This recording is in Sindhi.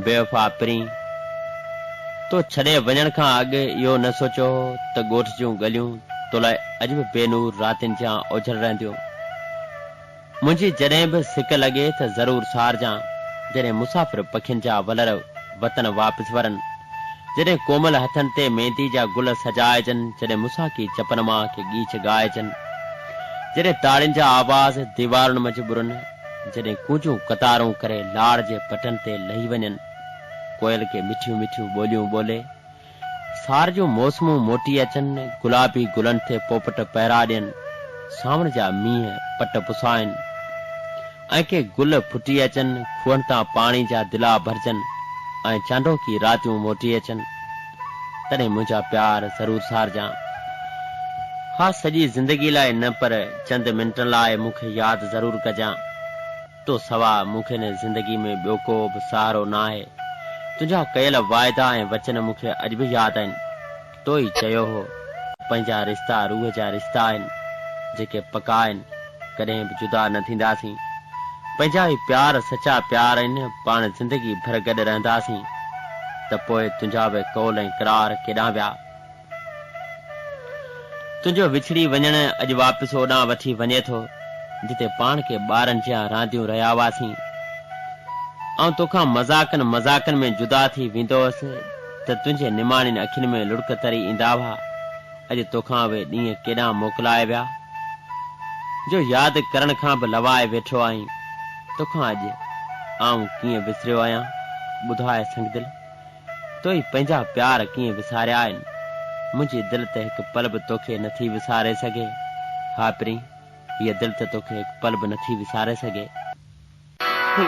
بيوفا پرين! تو ڇڏي وڃڻ کان اڳ اهو نه سوچيو هو ته ڳوٺ جون ڳليون تو لاء اڄ به بي نور راتين جيان اوجهل رهنديون. منهنجي جڏهن به سڪ لڳي ته ضرور سارجان، جڏهن مسافر پکين جا ولر وطن واپس ورن، جڏهن ڪومل هٿن تي ميندي جا گل سجائجن، جڏهن مساڪي چپن مان ڪي ڳيچ ڳائجن، جڏهن تاڙين جا آواز ديوارن منجهه ٻرن. جڏهن ڪونجون قطارون ڪري لاڙ جي پٽن تي لهي وڃن، ڪوئل ڪي مٺيون مٺيون ٻوليون ٻولي، سار جون موسمون موٽي اچن، گلابي گلن تي پوپٽ پهرا ڏين، سانوڻ جا مينهن پٽ پسائن ۽ ڪي گل ڦٽي اچن، کوهن تان پاڻي جا دلا ڀرجن ۽ چانڊوڪي راتيون موٽي اچن. تڏهن منهنجا پيار ضرور سارجان. ها سڄي زندگي لاء نه پر چند منٽن لاء مون کي ياد ضرور ڪجان. تو سوا مون کي هن زندگي ۾ ٻيو ڪو به سهارو نه آهي. تنهنجا ڪيل واعدا ۽ وچن مون کي اڄ به ياد آهن. تو ئي چيو هو ته پنهنجا رشتا روح جا رشتا آهن، جيڪي پڪا آهن، ڪڏهن به جدا نه ٿينداسين. پنهنجا ئي پيار سچا پيار آهن، پاڻ زندگي ڀر گڏ رهنداسين. ته پوء تنهنجا اهي قول ۽ قرار ڪيڏانهن ويا؟ تنهنجو وڇڙي وڃڻ اڄ واپس اوڏانهن وٺي وڃي ٿو، جتي پاڻ ڪي ٻارن جيان رانديون رهيا هئاسين. آئون توکان مذاقن مذاقن ۾ جدا ٿي ويندو هوس ته تنهنجي نماڻين اکين ۾ لڙڪ تري ايندا هئا. اڄ توکان اهي ڏينهن ڪيڏانهن موڪلائي ويا، جو ياد ڪرڻ کان به لوائي ويٺو آهين. توکان اڄ آئون ڪيئن وسريو آهيان، ٻڌاء سنگدل! تو ئي پنهنجا پيار ڪيئن وساريا آهن؟ منهنجي دل ته هڪ پل به توکي نٿي وساري سگهي. ها پرين، هيء دل ته توکي هڪ پل به نٿي وساري سگهي.